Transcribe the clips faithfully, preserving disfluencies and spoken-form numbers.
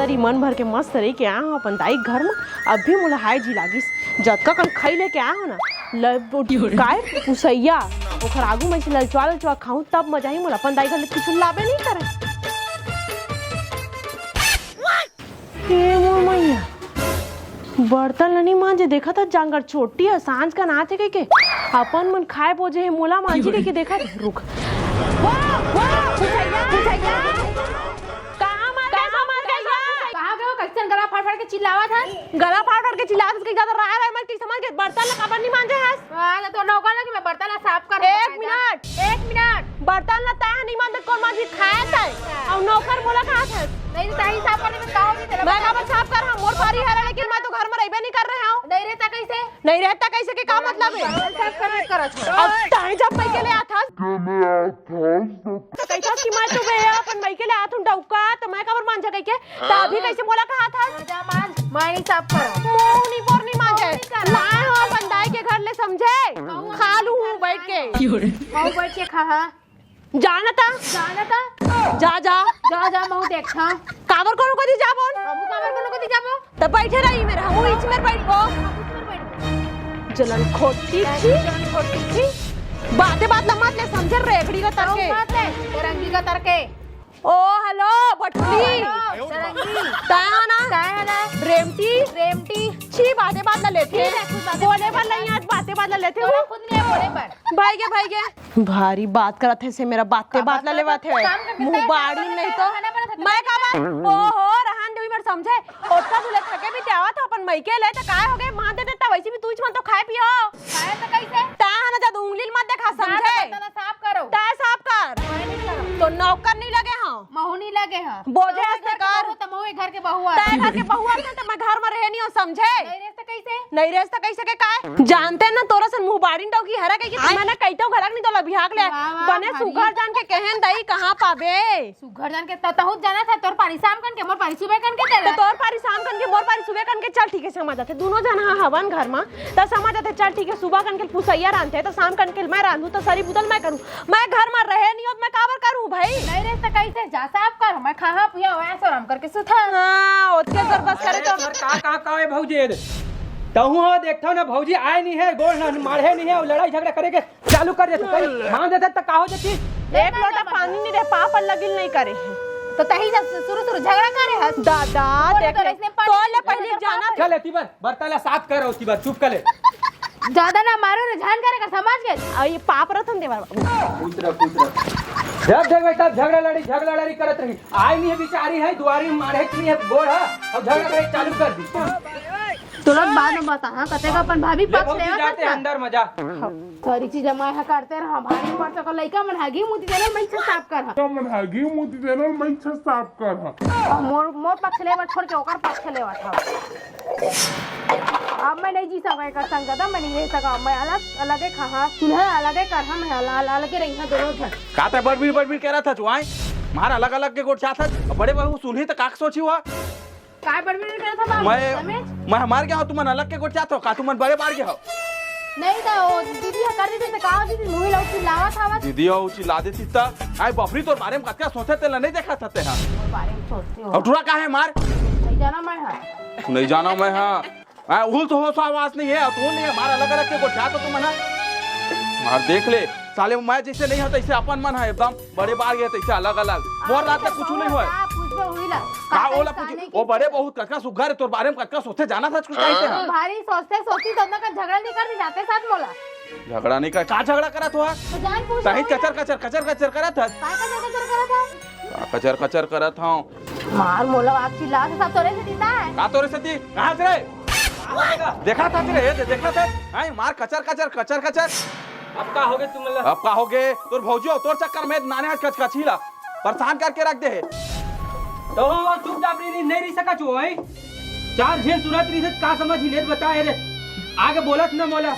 तरी मन भर के मस्त रही के आए हो अपन दाई के घर म। अभी मोला हाय जी लागिस, जतका कन खाई लेके आए हो ना, ल-, काय पुसैया, ओखर आगू में से ललचवा ललचवा खाऊं, तब मजा ही मोला। अपन दाई घर ले कुछ लाबे नहीं करे। हे मोर मैया, बर्तन ल नहीं मांजे, देखा था जांगर चोटी है, सांझ का नाच है कह के, अपन मन खाए बोजे है, मोला मांजी कह के देखा था, रुक। वाह, वाह, पुसैया, पुसैया। कहाँ मार गए, कहाँ मार गए? कहाँ गए हो? कैसे गला फाड़ फाड़ के चिल्लावत हस? गला फाड़ फाड़ के चिल्लावत हस, कहीं ज्यादा राय राय मत, कहीं समझ के बर्तन ला काबर नहीं मांजे हस? हाँ, तो नौकर लगे मैं बर्तन ला साफ कर एक मिनट। एक मिनट। बर्तन ला तय नहीं मांजे, कौन मांजी खाए तय? और नौकर मोला कहा था? नहीं, तो तही साफ करने में का होगी तेरा? मैं काबर साफ कर, हाँ, मोर पारी हरे, लेकिन मैं तो घर में रहबे नहीं कर रहे हूँ। नहीं रहता कैसे? नहीं रहता कैसे के का मतलब है? बर्तन साफ करने करत है। अब तय जब मैं के ले आथस, तो कहिथस कि मैं तो बे अपन मइके ले आत हूँ डौका, तो मैं काबर मांझा कहिके? त अभी कैसे मोला कहा था? जा मांझ, मैं नहीं साफ करव। मुंह नहीं बोर नहीं मांझे। नहीं करव। लाए हो अपन दाई के घर ले समझे? कहूँ खा लू हूँ बैठ के। कहूँ बैठ के खा, हाँ। जाना था? जाना था? जा, जा। जा, जा, मैं देखता। काबर कोनो कती जाबो? बाबू काबर कोनो कती जाबो? त बैठे रही मेरा, हम इच में बैठबो। जलन खोटी छी। जलन खोटी छी। बाते बात ला मत ले समझे रेगड़ी का तरके। बात ले, रंगी का तरके। ओ, हेलो, बटुली। हेलो, सरंगी। ताया ना? ताया ना? रेमटी? रेमटी। छी, बाते बात ला लेथे। ठीक है, कुछ बातें बोले बर नहीं आज बाते बात ला लेथे। तोरा खुद नहीं है बोले बर। भाई के, भाई के। भारी बात करत हे से मेरा बाते बात ला लेवत हे। मुंह बाड़ी नहीं तो। मैं का बात? ओहो, रहन दे, मैं समझे। ओतका दूले थके भी ते आवत हो अपन मइके ले, त काय हो गए? मां दे देता, वैसे भी तू इच मन तो खाए पियो। खाए तो कैसे? ता है ना, जद उंगली मत देखा, समझे? बर्तन साफ करो। ता साफ कर। मैं नहीं करो। तो नौकर नहीं लगे हाँ। महू नहीं लगे हाँ। बोझे हंसते कर। तो महू घर के बहुआ। तय घर के बहुआ से तो मैं घर में रहे नहीं हो, समझे? नहीं रहे तो कैसे? नहीं रहे तो कैसे के काय? जानते ना तोरा सन मुंह बाड़ी डौकी हरा कह के मैं ना कहितो घरक नहीं तोला बिहाक ले। वाह, वाह, बने भारी। सुघर जान के कहेन दई कहाँ पाबे? सुघर जान के त-, तहूँ जाना था, तोर पारी शाम कन के, मोर पारी सुबह कन के दे तो रहा। तोर पारी शाम कन के, मोर पारी सुबह कन के, चल ठीक है, समझ आथे। दोनों जन हा हवन घर मा, त समझ आथे, चल ठीक है, सुबह कन के पुसैया रांधथे, त शाम कन के मैं रांधू, त सरी बुतल मैं करूँ। मैं घर मा रहे नहीं होत, मैं काबर करूँ भाई? नहीं रहे त कैसे? जा साफ कर, मैं खाहा पिया, वहाँ आराम करके सुथा। हाँ, ओतके जोर बस करे अरे तो। सर, का, का, का है भौजी? तहूँ हो, देखता ना, भौजी आए नहीं है, गोल ना, मारे नहीं है, लड़ाई झगड़ा करेके। चालू कर देते, कहीं मान देते त का हो जाती? एक लोटा पानी नहीं दे, पापड़ लगिल नहीं करे है। तो तही जब शुरू शुरू झगड़ा करे हस। दादा, बोले देख तो ले, इसने पानी तो ले नहीं पहले दिया, जाना पापड़। चल, एती बर, बर्तन ला साफ कर, ओती बर, चुप कर ले। ज्यादा ना मारो रे, झान करे का समझ गए। आ, ये पाप रतन देवर बाबू। पूछ रहा, पूछ रहा। जब देख बेटा, झगड़ा लड़ी, झगड़ा लड़ी करत रही। आई नहीं है, बिचारी है, दुआरी में मारे की नहीं है, बोल है, और झगड़ा करे चालू कर दी। तुरंत बाद में बता, हाँ, कते का अपन भाभी ये पक्ष भौजी लेवा जाते करता। अंदर में जा। सारी चीज मैं हा करते रहा, भारी पड़ सको, लइका मन हागी मुती देना, मैं इच्छा साफ कर हा। तो मन हागी मुती देना, मैं इच्छा साफ कर हा। अब मोर, मोर पक्ष लेवा छोड़ के ओकर पक्ष लेवा था। अब मैं नहीं जी सका एकर संग, दादा, मैं नहीं रह सका, मैं अलग, अलगे खा हा, सुन हा, अलगे कर हा, मैं अल-, अल-, अलगे रही हा दोनों घर। का ते बड़बीर, बड़बीर कह रहा था, जो आए, मार अलग, अलग के गोठ जात हा, बड़े बहू सुनही तो का सोची हुआ? काय बड़बड़ करत हव बाबू? मैं, रमेश? मैं हमार गया हूँ, तुमन अलग के गोठ जात हो का? तुमन बड़े बाढ़ गया हो। नहीं तो वो दीदी ह कर देते तो का हो दीदी? मुही लौकी लावत हवत। दीदी हो चिल्ला देती त। आई बफरी तोर बारे में कतका सोचे तेला नहीं देखा था ते हा। मोर बारे में सोचती हो। अब टुरा का है मार? नहीं जाना मैं हा। तू नहीं जाना मैं हा। आ, उल तो होश आवाज नहीं है, तू नहीं है, मार अलग अलग के गोठ जात हो तुमन हा। मार देख ले, साले मैं जैसे नहीं होता, इसे अपन मन है एकदम। बड़े बाढ़ गए तैसे अलग-अलग। मोर रात तक कुछु नहीं होय। का पूछबे हुई ला? का ओला पूछी? ओ बड़े बहुत कतका सुग्घर हे, तोर बारे में कतका सोचथे, जानत हस कुछु कहिथे हा? भारी सोचथे, सोचथे तो ना का झगड़ा नहीं कर दी जाते साथ मोला। झगड़ा नहीं कर, का झगड़ा करत हो हा? तो जान पूछ तही लो कचर, ना। कचर, कचर, कचर करत हस। का कचर, कचर करत हस? का कचर, कचर करत हूँ? मार मोला आग चिल्ला से सब तोरे से जीता है। का तोरे से जी? कहाँ से रे? देखा था तेरे, ये दे-, देखा था? आई मार कचर, कचर, कचर, कचर। अब का होगे तुमन ला? अब का होगे? तोर भौजी अउ तोर चक्कर में नाने आज कचकची ला परेशान करके रख दे हे। तो वो चुपचाप नहीं, नहीं, नहीं रह सका छो, हैं? चार झन सुनत रही से का समझ ही लेत बता, ए रे। आगे बोलत न मोला।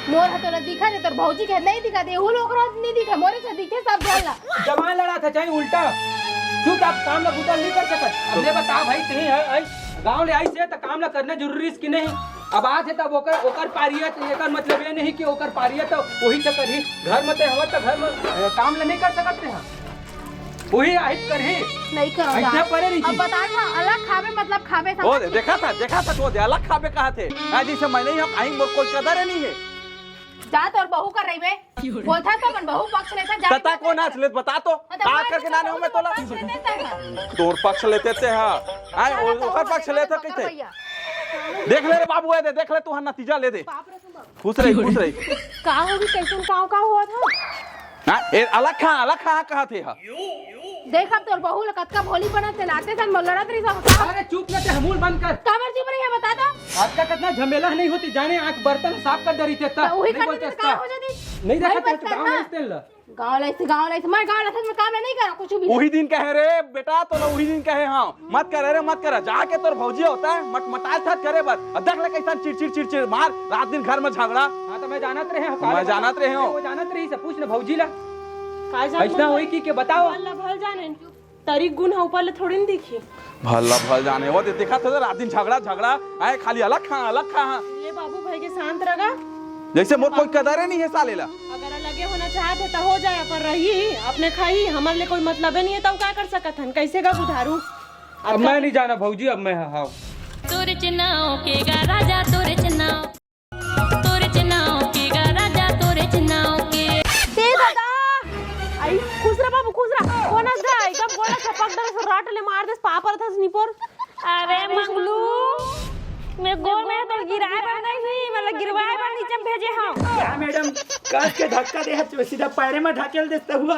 मोर ह तोला दिखा दे, तोर भौजी के नहीं दिखा दे, वो लोग रात नहीं दिखा, मोरे से दिखे सब झन ला। जवान लड़ा था चाहे उल्टा, चुपचाप काम ला बुता नहीं कर सकत। अब ले बता भाई, कहीं है, है? गाँव ले आई से त काम ला करना जरूरी है कि नहीं? अब आज है तब ओकर, ओकर पारी है, त एकर मतलब ये नहीं कि ओकर पारी है त वही चक्कर ही। घर में ते हवत त घर में, ए, काम ला नहीं कर सकत ते हा। वही आहित करही। नहीं करो अइसना जा। परे रही अब थी। बता था, अलग खाबे मतलब खाबे ओ, समझ दे, के? देखा था, देखा था, तो दे, अलग खाबे कहा थे। हाँ, जैसे मैं नहीं हूँ, कहीं मोर कोई कदर नहीं है। जा तोर बहू कर रही बे। बोलता तो अपन बहू पक्ष लेता, जा तता कौन आज लेत बता तो? मतलब का मैं करके ना नहीं हूँ मैं तोला? पक्ष लेते थे। तोर पक्ष लेते थे, हाँ। आए, जा ओ-, तोर ओकर पक्ष लेते कैसे? भैया। देख ले रे बाबू, ए दे, देख ले तू, हाँ, नतीजा ले दे। बाप रे, तू बाप। खुश रही, खुश रही। का होगी, कैसन काव काव होवत हे? हाँ, ए, अलग खा, अलग खा, कहा थे हा। देख, अब तोर बहू ल कतका भोली बनत हे, नाते सन मोर लड़त रही सब। अरे चुप ना ते, हमूल बंद कर। काबर चुप रही है, बता तो। आज का कितना झमेला नहीं होती, जाने आंख बर्तन साफ कर डरी थे, तो वही नहीं करती बोलते तो का हो जाती? नहीं देखा वही तो बस गाँव करना। में इस तेल ला। गाँव लाइस, गाँव लाइस, मैं गाँव लाइस में काम नहीं करा कुछ भी। वही दिन कहे रे बेटा, तो ना वही दिन कहे, हाँ, मत करे रे, मत करे, जाके तोर भौजी होता है, मट-, मटाल थात करे बर। अब देख ले कैसन चिड़चिड़, चिड़चिड़ मार, रात दिन घर में झगड़ा। हाँ, तो मैं जानत रहे हूँ, मैं जानत रहे हूँ। वो जानत रही से, पूछ ले भौजी ला। का जानत ऐसना रहे? होई कि, के बताओ। भल ला भल जाने, तरी गुण ह ऊपर ले थोड़ी न दिखी। भल ला भल जाने, वो दे-, देखा था रात दिन झगड़ा, झगड़ा, आए खाली अलग खा, अलग खा। ये बाबू भाई के शांत रहा। जैसे मोर कोई कदर नहीं है साले ला। अगर लगे होना चाहत है तो हो जाए, पर रही अपने खाई, हमर ले कोई मतलब नहीं है, तो का कर सकत हन, कैसे का बुधारू? अब मैं नहीं जाना भौजी, अब मैं हाव। तोरे चुनाव के गा राजा, तोरे चुनाव, तोरे चुनाव के गा राजा, तोरे चुनाव के। दे दादा। आई, खुश रह बाबू, खुश रह। कोन अस गा? एकदम गोला चपक दे, से राट ले मार दे, पापर था निपोर। अरे मंगलू, मैं गोल में तो गिराए बर नहीं, मतलब गिरवाए बर नीचे भेजे हूँ। क्या मैडम, कस के धक्का दे, सीधा पैरे में ढकेल देता हुआ।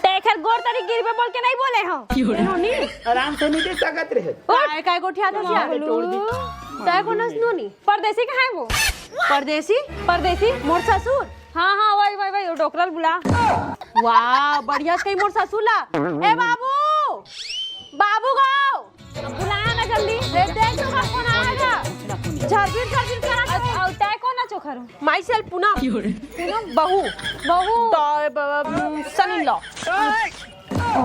ते एखर गोड़ तरी गिरबे बोल के नहीं बोले हूँ। क्यों रे? आराम से नहीं दे सकत रहे। काय, काय गोठिया था अरे, मंगलू? तोड़ दी। तय कोन अस नोनी? परदेसी कहाँ है वो? परदेसी? परदेसी? मोर ससुर? हाँ, हाँ, वही, वही, वही, वो डोकरल बुला। वाह, बढ़िया से कही मोर ससुर ला। ए बाबू! बाबू गो! बुलाया ना जल्दी। दे, दे, चोखर कोन आएगा? झरझिर, झरझिर करा अब, अब तय कोन है चोखर? Myself पूनम। पूनम बहू। बहू। तो, ब-, ब-, son in law।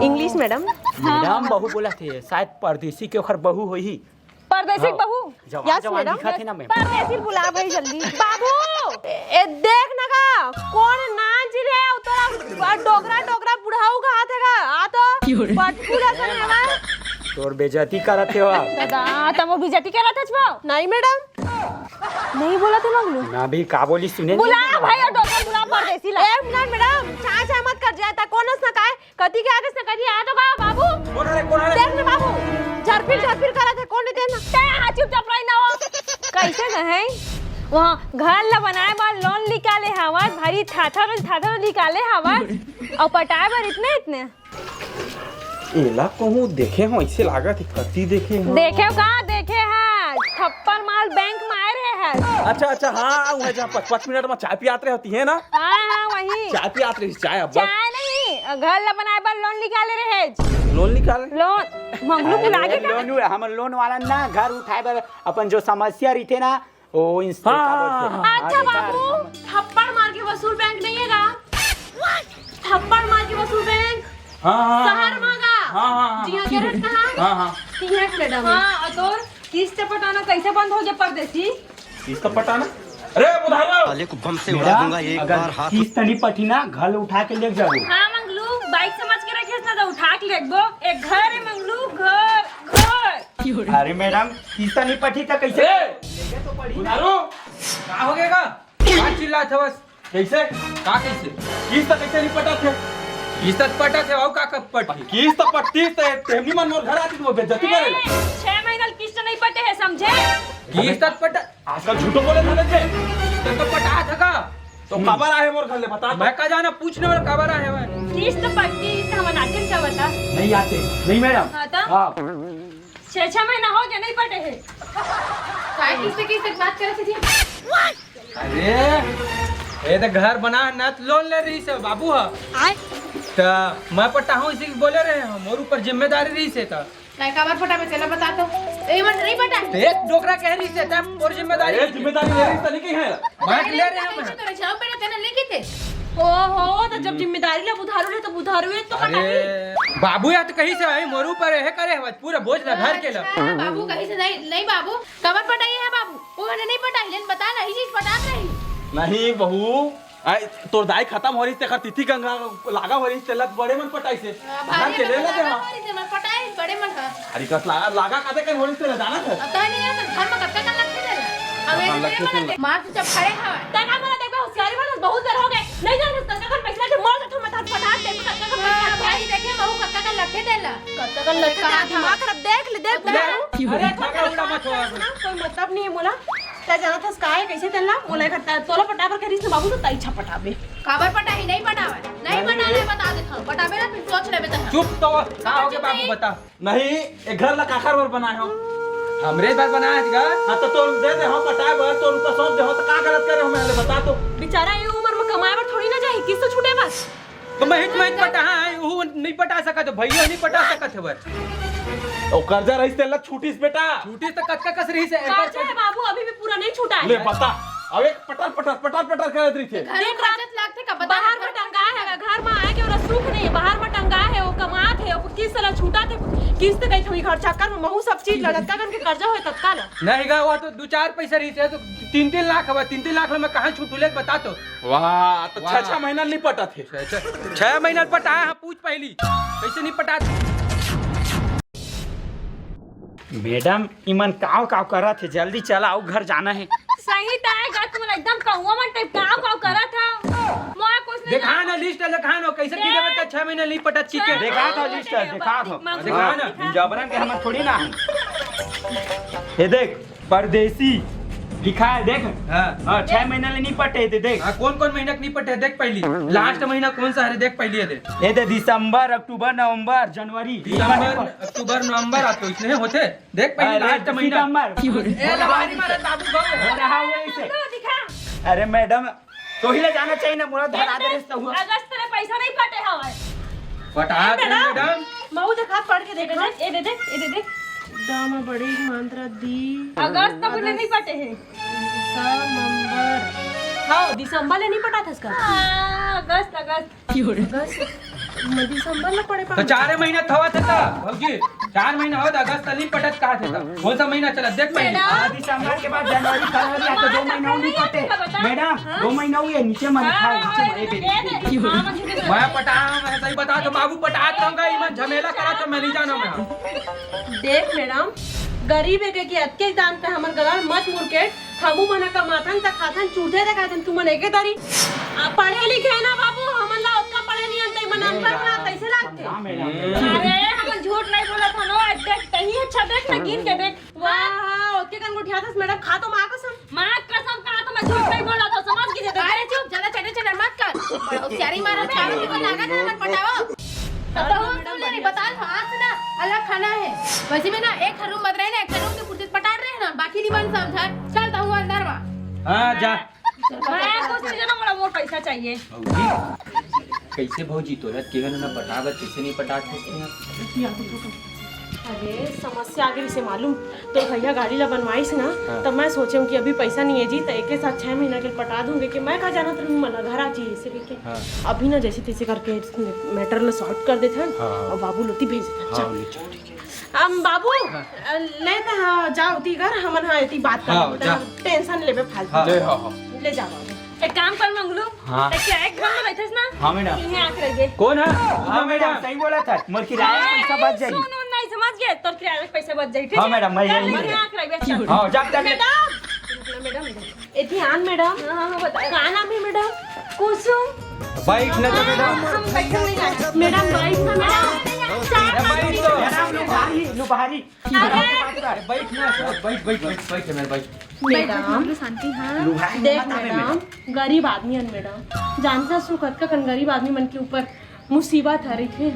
English madam। Madam बहू बोला थे, शायद परदेसी के ओखर बहू होही। परदेसी के हाँ। बहू? जवान, yes, जवान madam। दिखत हे ना, मैम। परदेसी बुला भाई जल्दी। बाबू, ए, देख ना गा, कोन नान जी रे, उ तोरा डोकरा, डोकरा बुढ़ाऊ कहा थे गा, आ तो क्यों रे? बटकुला सन हवा। तोर बेइज्जती करत हे वा। दादा, तब वो बेइज्जती करत हस वो? नहीं, मैडम। नहीं बोला थे मंगलू। ना भी का बोली सुने नहीं बुला ना। भाई, और डोकरा बुला परदेसी ला। ए, ना, मैडम, चाय, चाय मत कर जाए, ता कोन अस ना काय? कती के आगे से कती आ तो गा बाबू? कोन हरे, कोन हरे? देख ना बाबू, झरपिल, झरपिल करत हे, कोन हे तेन? ते यहाँ चुपचाप रही ना हो। कैसे कहे? वहाँ घर ला बनाए बर loan निकाले हवस, भारी थाथर, थाथर निकाले हवस, और पटाए बर इतने, इतने। एला कहूँ देखे हो, ऐसे लागत हे, कती देखे हो? देखे हो का? देखे है, थप्पड़ माल बैंक में आए रहे है। अच्छा, अच्छा, हाँ, वो है जहाँ पाँच, पाँच मिनट में चाय पियात रहे होती है ना? हाँ, हाँ, वही। चाय पियात रही, चाय अब। चाय नहीं, घर ला बनाए बर loan निकाले रहे। Loan निकाले? Loan, मंगलू अरे, बुला के का? Loan हुआ, हम loan वाला ना, घर उठाए बर अपन जो समस्या रहिथे ना, ओ, इंस-, हाँ, का बोलथे? हाँ, हाँ, अच्छा हाँ, बाबू, हाँ। थप्पड़ मार के वसूल बैंक नहीं है का? थप्पड़ मार के वसूल बैंक? हाँ, हाँ, हाँ, शहर हाँ। मा का? हाँ, हाँ, हाँ, जी हाँ, हाँ। गैरेज कहाँ? हाँ, हाँ। ठीक है, मैडम। हाँ, और तोर किस्त पटाना कैसे बंद हो गया परदेसी? किस्त पटाना? अरे, बुधारू! साले को बम से उड़ा दूंगा एक अगर बार हाथ। किस्त नहीं पटी ना, घर उठा के ले जाबो। हाँ, मंगलू, बाइक समझ के रखे ना, तो उठा के ले जाबो। एक घर है मंगलू, घर, घर। अरे मैडम, किस्त नहीं पटी तो कैसे? ए! लेके तो पड़ी ना। बुधारू, का हो गया का? का चिल्लात हवस? कैसे? का कैसे? किस्त कैसे नहीं पटाथे? किस्त पटाथे, अउ का, का पटही? किस्त पटतीस तो तेमनी मन मोर घर आती तो वो बेइज्जती करे। ए, छह महीना ले किस्त नहीं पटे है, समझे? किस्त पटा आजकल झूठो बोले था बच्चे। तो, तो पटा था का? तो हम्म। काबर आए मोर घर ले बता तो। मैं का जाना पूछने वाला काबर आए हवय? किस्त पट्टी तो हमर नातिन का बता। नहीं आते। नहीं मैडम। हाँ तो? हाँ। छह, छह महीना हो गया नहीं पटे है। काय किस्त, किस्त बात करे थी? अरे, ये तो घर बना ना तो loan ले रही से बाबू हा। आय। तो मैं पटाहूँ इसी बोले रहे हैं, मोर ऊपर जिम्मेदारी रही से तो। काय काबर पटाबे, तेला बता तो। ए, मन नहीं पटा। ते डोकरा कह रही से, तब और जिम्मेदारी अरे, है। जिम्मेदारी ले रही से, नहीं कही है। मैं ले रहे हैं, मैं। तो रचाओ बेटा, तेने लेके थे। ओहो, तो जब जिम्मेदारी ले बुधारू ले, तो बुधारू है, तो अरे, पटाही। बाबू या तो कहीं से आई, मोरू पर है, करे, पूरा बोझ ना घर के ला। अच्छा, बाबू कहीं से नहीं, नहीं बाबू, काबर पटाई है बाबू? वो मैंने नहीं पटाई, लेकिन बता ना, ये चीज पटात नहीं। नहीं बहू, आय, तोर दाई खतम हो रहिस, तेखर तिथि गंगा लागा हो रहिस, तेला बड़े मन पटाइस हे। हाँ, घर भारी के मन लेला लागा देहा। हो रहिस हे, मन पटाइस, बड़े मन ह। अरे कस लागा, लागा काते कन हो रहिस, तेला जानत हस? पता नहीं है, तो घर में कतका कन लगथे तेला। अब हाँ, ये लगथे नहीं तेला। मार तू चुप खड़े हवा। तै का मोला देखबे, होशियारी वाला बहुत देर हो गए। नहीं जानत कतका कन पैसा के, मोर तो मैं थार पटा दे, कतका कन हाँ, पैसा भाई देखे, महू कतका कन लगथे तेला। कतका कन लगथे, कहाँ दिमाग खराब, देख ले, देख ले। अरे, झगड़ा उगड़ा मत हो। कोई मतलब नहीं है मोला। तै जानत हस का हे, कैसे तेला? मोला एकर त-, तोला पटाबर करिस न बाबू, तो तै इच्छा पटाबे। काबर पटाही? नहीं पटावे, नहीं पटाना है, बता देत हूँ। पटाबे ना, फिर सोच लेबे तैं। चुप तो, का हो गया बाबू, बता। नहीं, ए घर ला काखर बर बनाए हो? हमरे बर बनाए हस गा। हाँ, तो तोल दे दे, हम पटाए बर, तो उनका सौंप दे हो, तो का गलत करे हो, मैं ले बता तो। बेचारा ये उम्र में कमाए बर थोड़ी ना जाही, किस्त छूटे बस। तो मैं हित में पटा, हाँ, वो नहीं पटा सकत हो, भैया नहीं पटा सकत हो बर। ओ कर्जा रहिस तेला छूटिस बेटा। छूटिस तो कतका कस रहिस हे? बात है बाबू, अभी भी पूरा नहीं छूटा है। ले बता, अब एक पटर पटर पटर पटर करत रहिस हे। घर में बचत लागथे का? बता बाहर में टंगा है, घर में आए के ओला सुख नहीं, बाहर में टंगा है, वो कमात है, वो किस्त ला छूटा थे, किस्त गई थी घर चक्कर में महू सब चीज लगत का करके कर्जा होए तब का ला। नहीं गा, वो तो दो चार पैसा रहिस हे, तो तीन तीन लाख हवा, तीन तीन लाख ला मैं कहाँ छूटू ले बता तो। वाह, तो वाह। छह छह महीना नहीं पटत हे। छह, छह, छह महीना पटाए, हाँ, पूछ पहली, कैसे नहीं पटा? मैडम, इमन काव काव करत हे, जल्दी चला, अउ घर जाना हे। सही त आय गा, तुमन एकदम कौआ मन टाइप काव काव करत हव। मोला कुछ नहीं देखा ना, लिस्ट देखा ना, कैसे की देवत छह महीना नहीं पटत की के। देखा था लिस्ट, देखा था। देखा ना। जबरन के हमर थोड़ी ना हे। ये देख, परदेसी लिखा है, देख। हाँ। हाँ, छह महीना ले नहीं पटे थे, देख। हाँ, कौन कौन महीना के नहीं पटे, देख पहली। लास्ट महीना कौन सा हरे, देख पहली, ये दे। ये दे, दिसंबर, अक्टूबर, नवंबर, जनवरी। दिसंबर, अक्टूबर, नवंबर, आप तो इतने होते। देख पहली, हाँ, लास्ट महीना। सितंबर। ए, लबारी मारे बाबू, बाबू। हो रहा है इसे। दिखा। अरे मैडम, तो ही ले जाना चाहिए ना, मोला धरा दे रहे हुआ। अगस्त में पैसा नहीं पटे हवा। पटा ए, दे, मैडम। मैडम। मऊ देखा, पढ़ के देख, ए दे, ए दे, ए दे, ए दे। दामा बड़े ही मंत्र दी। अगस्त तक ले नहीं पटे हैं। दिसंबर। हाँ, दिसंबर ले नहीं पटा था इसका। हाँ, अगस्त, अगस्त। अगस्त। मैं दिसंबर में पड़े तो पाऊँ। चार महीना थवा थे ता, भौजी। चार महीना होत, अगस्त नहीं पटत कहा थे ता। कौन सा महीना चला? देख महीना। मैडम। हाँ, दिसंबर के बाद जनवरी, फरवरी, आ तो दो महीना नहीं पटे। बता। मैडम, हाँ? दो महीना हुए, नीचे मत हाँ, खाओ, हाँ, नीचे हाँ, मत ये दे, हाँ, मत दे। मैं पटा, मैं सही बता तो बाबू पटा दूंगा, इमन झमेला करा तो मैं नहीं जाना मैं। देख मैडम, गरीब है के, के अतके दान पे हमर गला मत मुरकेट, हमू मन ह कमाथन त खाथन, चूते त खाथन, तुमन एके दरी। आ, पढ़े लिखे हे ना बाबू, हमन ला ओतका पढ़े नहीं अंते, मन अनपढ़ ना कैसे लागथे? अरे, हमन झूठ नहीं बोलत हन, ओ, देख, तही अच्छा देख ना, गिन के देख। वाह, हाँ, ओतके कन गोठियाथस मैडम, खा तो माँ कसम। माँ कसम कहा तो मैं झूठ नहीं बोलत हूँ, समझ गई तो। अरे चुप, ज्यादा चटर चटर मत कर। बड़ा होशियारी मारा, चारों को लागत है, मत पटाओ। अब तो हम सुन ले रही, बता दो, आज से ना अलग खाना है। वैसे में ना एक हर रूम मत रहे ना, एक हर रूम के पुरते पटार रहे ना, बाकी नहीं बन समझा। चल तो हूँ अंदर मा। हाँ, जा। मैं कुछ नहीं जाना, मोला मोर पैसा चाहिए। भौजी, कैसे भौजी तोरा केहन ना पटावत, कैसे नहीं पटात हस ना? अरे समस्या आगे से मालूम, तो भैया गाड़ी ला बनवाइस ना, हाँ। तब मैं सोचे हूँ कि अभी पैसा नहीं है जी, तो एक साथ छह महीना के पटा दूंगे कि मैं का जानत रहूँ, मला घर आ चाहिए इसे लेके। हाँ। अभी ना जैसे तैसे करके मैटर ला सॉर्ट कर देते हैं हाँ। और बाबू लोती भेज देते हैं। हाँ, चल। ले चल, ठीक है। हम बाबू, हाँ। अ, ले त, हाँ, जाओ ती घर, हमन हाँ एती बात कर हाँ, लेबो, जा। टेंशन लेबे फालतू। हाँ। ले, हाँ, हाँ। ले जा बाबू। एक काम कर मंगलू, हाँ। ते क्या एक घर में बैठे ना? हाँ, मैडम। इहे आके रह गे। कौन है? हाँ, मैडम, सही बोला था। मोर किराया हाँ, पैसा बच जाएगी। सुन, उन नहीं समझ गए, तोर किराया पैसा बच जाएगी, ठीक हाँ, है? मैडम, मैं चल, यही इहे आके रह गे, चल। हाँ, जा, जा, जा। Madam, madam, madam, madam. एती आन मैडम। हाँ, हाँ, हाँ, बता। का नाम है मैडम? कुसुम। बैठ ना तो मैडम। हम बैठे नहीं आए। मैडम, बैठ ना मैडम। अरे, बैठ तो। मैडम, लुभारी, लुभारी। अरे। अरे, बैठ ना, बैठ, बैठ, बैठ, बैठ, मैडम, बैठ। मैडम, लुभारी देख ना मैडम, मैडम। गरीब आदमी हन मैडम। जानता सु कतका कन गरीब आदमी मन के ऊपर मुसीबत हर रहिथे।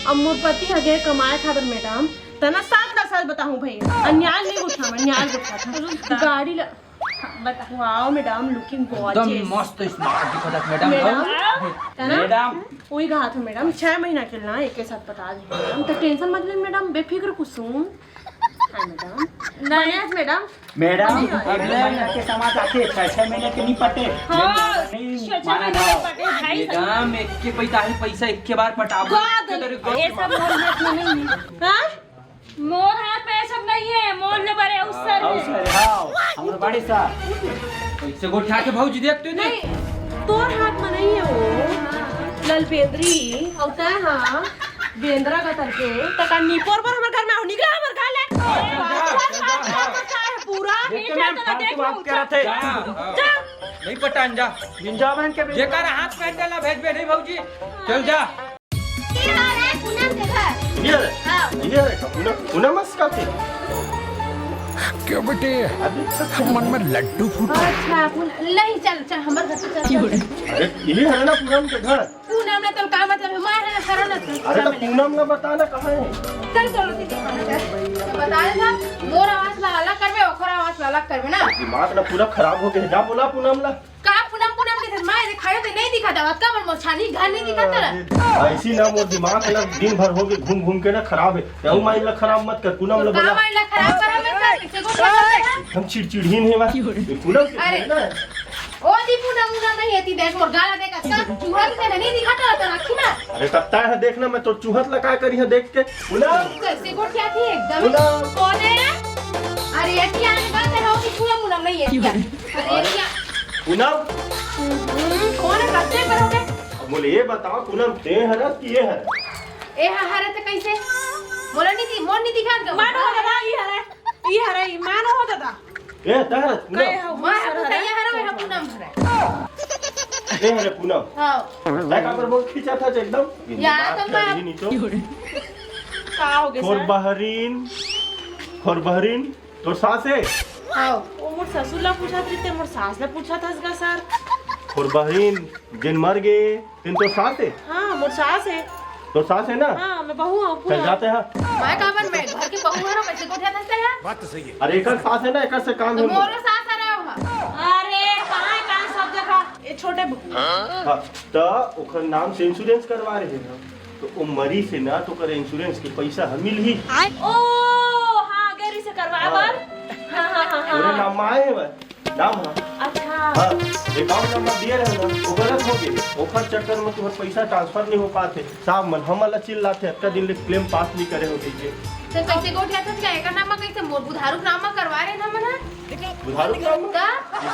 अब मोर पति ह गे कमाए खाबर मैडम, तना सात ला सच बताहूँ भाई, अन्याय नहीं उठा, मैं न्याय उठा था। गाड़ी ला हाँ, बता। Wow madam, looking एकदम gorgeous। मस्त smart दिखत हस मैडम। मैडम, हाँ? है ना? मैडम। वही कहा था मैडम, छह महीना के ना एक साथ पटा दे मैडम, तो टेंशन मत ले मैडम, बेफिक्र कुसुम। हाँ मैडम। नहीं। बढ़िया मैडम। मैडम, नहीं, अगले महीना के समाज आते, छह छह महीने के नहीं पटे। हाँ, नहीं छह छह माना महीने के जाओ। पटे, ढाई साल। मैडम, एक के पैसा ही पैसा एक के बार पटाबो। God, तेरे ये सब मोर हाथ में नहीं है। हाँ? मोर हाथ में ये सब नहीं है, मोर ले बड़े अवसर हाँ, है। अवसर है, हाँ, हमर बड़े सा। कैसे गोठिया के भौजी देखते नहीं? नहीं, तोर हाथ में नहीं है वो। लल बेंदरी, अउ तै हाँ, बेंदरा का तरके। त का निपोर बर हमर घर में आऊ, निकला हमर घर ले। पूरा देख के मैम, फालतू बात करत है। जा। नहीं पटान जा। जिंजा बहन के बेंदरा। जेकर हाथ में तेला भेजबे नहीं भौजी। चल जा। ये हरे पूनम के घर। ये हरे? हाँ। ये हरे का पूनम, पूनम मस्का थे। क्यों बेटे? अभी मन में लड्डू फूटा। अच्छा, पूनम, नहीं, चल, चल, हमर घर से चल, चल। अरे, ये हरे ना पूनम के घर? पूनम ना तो का मतलब है? मैं है, हरा ना तो अरे, तो पूनम ना बता ना कहाँ है? चल, चलो, ठीक है, चल। बता देना, मोर आवाज ला अलग करबे, ओकर आवाज ला अलग करबे ना। दिमाग ना पूरा खराब हो गया, जा बोला पूनम ला। का पूनम पूनम के घर में रे खड़े ते नहीं दिखा दवा का मन मोछानी घर नहीं दिखा तेरा। ऐसी ना मोर दिमाग ना दिन भर हो गए घूम घूम के ना खराब है। यहू माइंड ला खराब मत कर, पूनम ला का बोला। माइंड ला खराब करा मैं कर किसे को क्या करता है? हम चिड़चिड़हीन है बा। ये पूनम के अरे। घर ना है। ओ दी पूनम पूनम नहीं है ती देख मोर गाला देख अच्छा चूहा की तरह नहीं दिखा तेरा तो आँखी ना। अरे तब तय है देखना मैं तो चूहत ला का करी है देख के। पूनम। कैसे को क्या थी एकदम। पूनम। कौन है? अरे ये क्या बात है हो कि पूनम पूनम नहीं है क्या? अरे क्या? पूनम। हम्म, कौन है? कत्ते पर हो गए? अब बोले, ये बताओ, पूनम, ते हरस कि ये हरस? ए हा, हरे त कैसे? मोला नहीं दी, मोर नहीं दिखा दो। मानो हो दादा, ई हरे, ई हरे, ई मानो हो दादा। ए, ते हरस, पूनम। कहे हो, मैं सर हरे, हरे। ये हरे, मैं पूनम हरे। ए हरे, पूनम। हाँ। मैं का पर बहुत खींचा था एकदम। यार, तो मैं नहीं तो। का हो गया खोर सर? बहरीन, खोर बहरीन। तोर सास हे? हाँ। वो मोर ससुर ला पूछत रहिते, मोर सास ला पूछत हस गा सर। तोर बहिन जेन मर गे, तेन तोर सास हे? हाँ, मोर सास हे। तोर सास हे ना? हाँ, मैं बहू हूँ, चल पूरा। जाते हैं। मैं का बन, मैं घर के बहू हूँ, मैं से गोठिया धरते हैं। बात तो सही है। अरे, एकर सास हे ना, एकर से काम तो हे। मोरो सास आ रहा होगा। अरे, कहाँ है, कहाँ है सब जगह? ये छोटे बहू। हाँ, त ओकर नाम से इंश्योरेंस करवा रहे हैं। तो ओ मरी से ना तो ओकर इंश्योरेंस के पैसा ह मिलही। ओ, हाँ, गैरी से करवाए हाँ। बर। हाँ, हाँ, हाँ, तोरे हाँ। नाम में आए हे भाई, नाम ह। अच्छा। हाँ, अकाउंट नंबर दिए रहे ना, वो गलत हो गए। ओकर चक्कर में तुम्हार पैसा ट्रांसफर नहीं हो पाते। साहब मन हमन ला चिल्लाथे, अतका दिन ले क्लेम पास नहीं करे हो कहिके। तो कैसे गोठिया था क्या? एकर नाम में कैसे मोर बुधारू के नाम में करवा रहे ना मना? बुधारू के नाम में? का?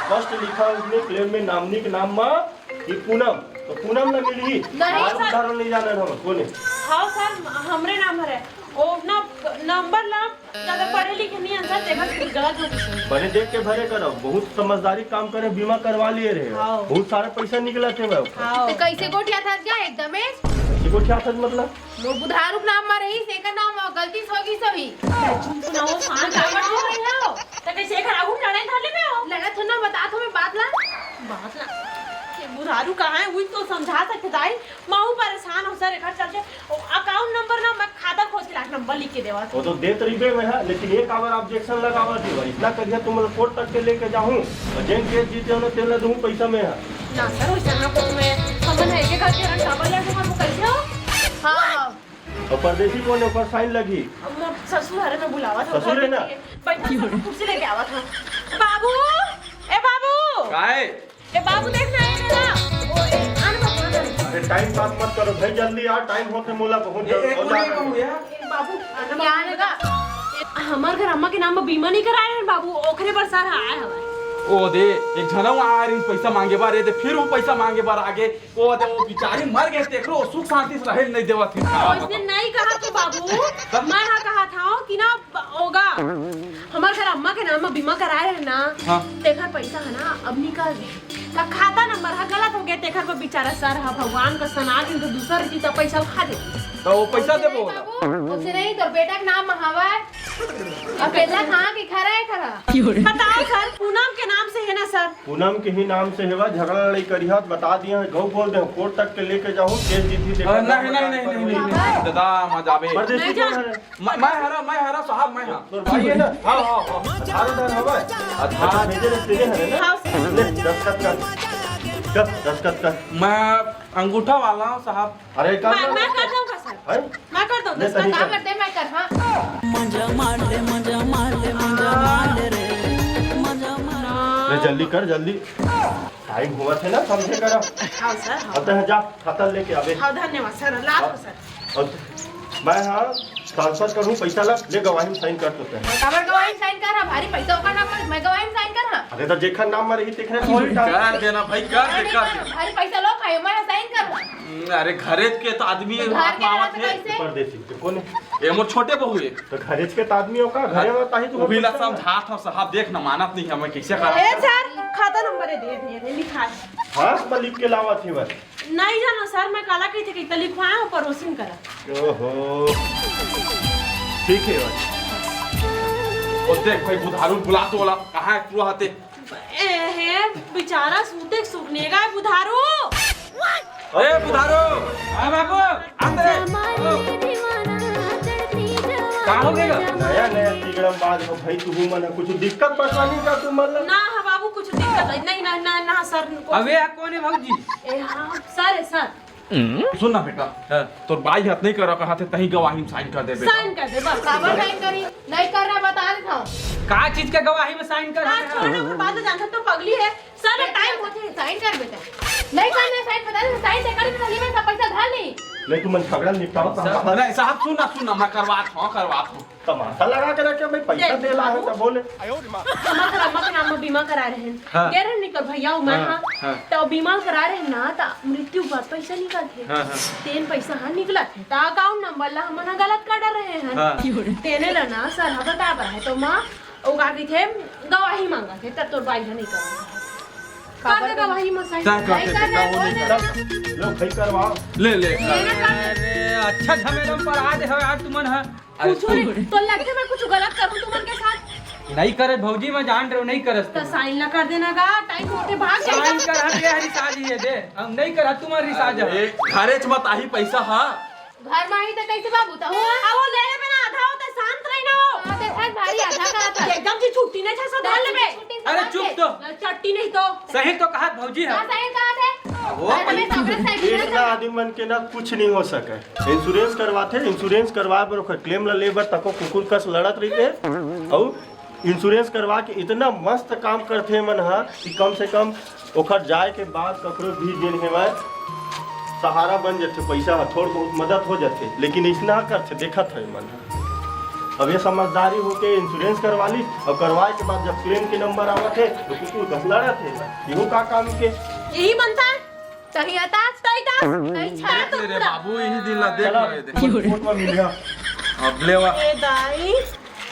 स्पष्ट लिखा है उसमें, क्लेम में नॉमिनी के नाम में कि पूनम, तो पूनम ला मिलही। नहीं, और सर। उधारो नहीं जाना हम, कोने? हाँ सर, हमरे नाम हरे। ओ ना, नंबर ला ज्यादा पढ़े लिखे नहीं हन सर, तेखर से गलत हो गई सर। बने देख के भरे करो, बहुत समझदारी काम करे, बीमा करवा लिए रहे। हाँ। बहुत सारा पैसा निकला थे भाई। हाँ। तो कैसे गोठिया था क्या एकदम? कैसे गोठिया था मतलब? मोर बुधारू के नाम म रहिस, एकर नाम म गलती से होगिस होही। चुप ना हो, शांत काबर हो रही हो? त कैसे एकर आगू लड़ाई धर लेबे हो? लड़त हो ना, बतात हो मैं बात ला। बात ला। ये बुधारू कहाँ है? उही तो समझा सकते दाई। महू परेशान हो सर, एकर चलते। ओ, अकाउंट नंबर ना, मैं खाता खोज के लाके नंबर लिख के देवा। वो तो देत रहिबे मैं, हाँ, लेकिन ये काबर ऑब्जेक्शन लगावा थी भाई? इतना करिया तुम लोग कोर्ट तक के लेके जाहूँ और जेन केस जीते हो ना, तेला दूँ पैसा मैं, हाँ। ना सर, वैसे ना कुछ मैं, हमन है के घर के रन काबर ले, तुम कैसे हो? हाँ, हाँ। और परदेसी कौन है? ओकर साइन लगी। अब मोर ससुर हरे में बुलावा था, ससुर है ना? बैठा था, कुर्सी लेके आवा था। बाबू, ए बाबू। काय? ए बाबू, देख ना, ए ना। ओ, ए, आने बाबू, आने। अरे, टाइम पास मत करो भाई, जल्दी आ, टाइम होते मोला बहुत ए, ए, जल्दी। कौन है बाबू यार? ए बाबू, आने क्या बाबू। आने का? ए, हमार घर अम्मा के नाम में बीमा नहीं कराए हैं बाबू, ओखरे बर सर आए हमारे। ओ दे, एक झनऊ आ रही पैसा मांगे बार, ये दे फिर वो पैसा मांगे बार आगे। ओ दे, वो बेचारी मर गए, तेकरो सुख शांति से रहे नहीं देवत है। वैसे नहीं कहा तो बाबू, मैं हा कहा था कि ना ओगा, हमार घर अम्मा के नाम में बीमा कराए रहे ना, हाँ। तेखर पैसा है ना, अब निकल गए। का खाता नंबर है गलत हो गया, तेखर पर बेचारा सर है, भगवान का सना दिन तो दूसर की तो पैसा खा दे। तो वो पैसा देबो ओला। बाबू, उसे नहीं, तोर बेटा के नाम में हवा है। अकेला कहाँ के खरा है खरा? बताओ सर, पूनम के नाम से है ना सर? पूनम के ही नाम से हेवा, झगड़ा लड़ाई करिहा त बता दिया है, गऊ बोल दे, कोर्ट तक के लेके जाहूँ, केस जीती देखा अरे, नहीं, जाऊँ, नहीं, नहीं, नहीं, नहीं, नहीं, दादा, मत जाबे। परदेसी नहीं कौन जा- है? मैं, मैं हरा, मैं हरा साहब, मैं हाँ। तोर भाई है ना? हाँ, हाँ, हाँ। आधार उधार हवा है? आधार। अच्छा, भेजे रहे, तेरे है ना? हाँ। ले, दस्तखत कर। कर, दस्तखत कर। मैं अंगूठा वाला हूँ साहब। अरे, कर मैं, ना। मैं कर दूंगा सर। हैं? मैं कर दूंगा ले, सर। सही का कर। करते मैं कर, हाँ। मजा मार ले, मजा मार ले, मजा मार ले रे, मजा मार ले। ले, जल्दी कर, जल्दी। टाइम हुआ थे ना, समझे करा। हाँ सर, हाँ। अब तो जा, खाता लेके आवे। हाँ, धन्यवाद सर, लाभ हो सर। और मैं हाँ, ट्रांसफर करहूँ, पैसा ला ले, गवाही में साइन कर तो तैं। काबर गवाही में साइन कर रहा? भारी पैसा ओकर नाम पर, मैं गवाही में साइन कर रहा? अरे तो जेखर नाम में रही तेखरे थोड़ी ट्रांसफर। कर देना भाई, कर दे, नहीं कर कर, दे। भारी पैसा लो खाए, मैं साइन कर रहा। हम्म, अरे घरेच के तो आदमी तो घर के हाथ में रहते आवत हे। कैसे? परदेसी तो कौन है? ये मोर छोटे बहू है। तो घरेच के तो आदमी हो का? घरे अरे, में ताही तू वो भी ला पैसा समझात हो साहब, देख ना मानत नहीं है, मैं कैसे करा? ए सर, खाता नंबर दे दे, दे लिखा है। हाँ, मैं लिख के लावा थी बस। नहीं जानो सर, मैं काला कही थे कि लिखवाया हूँ पड़ोसिन करा। ओहो, ठीक है भाई। ओ देख भाई, बुधारू बुला तो वाला कहाँ है पूरा हाथे? ए हे, बेचारा सूते सुगनेगा है बुधारू। अरे बुधारू, हाँ बाबू, आते। का हो गया? नया नया तिगड़म बाज हो भाई, तू मन कुछ दिक्कत परेशानी का तू मन ला? ना हाँ बाबू, कुछ दिक्कत नहीं, नहीं ना ना ना सर को। अबे, आ कौन है भौजी? ए हाँ सर है सर। सुन ना बेटा, हाँ। तोर बाई हाथ नहीं करा कहा थे, तही गवाही में साइन कर दे बेटा। साइन कर दे बस। काबर साइन करी? नहीं कर रहा, बता देता हूँ। का चीज के गवाही में साइन कर हाँ, रहा? छोड़ ना, ओकर बात जानत तो पगली है। सर, टाइम होथे। साइन कर बेटा। नहीं करना साइन, बता दे, साइन ते कर, नहीं मैं सब पैसा धर ली। नहीं, तू मन झगड़ा निपटाओ, सब नहीं, साहब, सुन ना, सुन ना, मैं करवात हूँ, करवात हूँ। तमाशा लगा के रखे भाई, पैसा दे ला है तो बोले। मत करा, मत करा, मैं बीमा करा रहे हैं। हाँ। दे रहे निकल भैया, मैं हाँ, हाँ, हाँ। तो बीमा करा रहे ना, तो मृत्यु पर पैसा निकलथे। हाँ, हाँ। तेन पैसा हाँ निकलथे, तो अकाउंट नंबर ला हमन गलत कर रहे हैं। हाँ। तेने ला ना सर, हाँ बता रहे तो माँ, वो का कहिथे, गवाही मांगा थे, तब तोर बाई ह नहीं करा। काबर गवाही में साइन? क्या नहीं करते करना बेटा, वो है, नहीं बोल करते। लो, भाई करवाओ। ले, ले। अरे, अच्छा झमेला में पड़ा दे हो यार तुमन ह। कुछ नहीं, तो लगथे मैं कुछ गलत करूं तुमन के साथ? नहीं करे भौजी, मैं जान रहे हो, नहीं करस तो तुम। साइन ला कर देना गा, टाइम होते भाग साइन जाएगा। कर हट गया हरी साज ये दे, हम नहीं कर, तुम्हारी साज है। अरे, घरे च मत आही पैसा हा। घर में ही तो कैसे बाबू तो हुआ? अब वो ले लेबे ना, आधा होता शांत रही ना हो। हाँ, तो थक भारी आधा का था। एकदम जी छुट्टी नहीं था, सो धर लेबे। छुट्टी से अरे बात चुप है। तो। चट्टी नहीं तो। सही तो कहा भौजी है। हाँ, सही कहा थे। वो घर में पैसा सब रख साइड में इतना रख। आदमी मन के ना कुछ नहीं हो सके। इंश्योरेंस करवाथे, इंश्योरेंस करवा बर ओकर क्लेम ला ले बर तको कुकुर कस लड़त रहिथे। अउ इंश्योरेंस करवा के इतना मस्त काम करथे मन ह कि कम से कम ओखर जाए के बाद ककरो भी जेन हेवय सहारा बन जथे, पैसा ह थोड़ बहुत मदद हो जथे, लेकिन अइसना करथे, देखत हे मन ह। अब ये समझदारी होके इंश्योरेंस करवा ली, और करवाए के बाद जब क्लेम के नंबर आवत हे तो कुकुर कस लड़त हे, इहू का काम के? यही बनता है। तही अतास, तही तास, तही छाया देख ले रे बाबू, यही दिन ला देख चला, ले दे। कोर्ट में मिलिया। अब लेवा। ए दाई।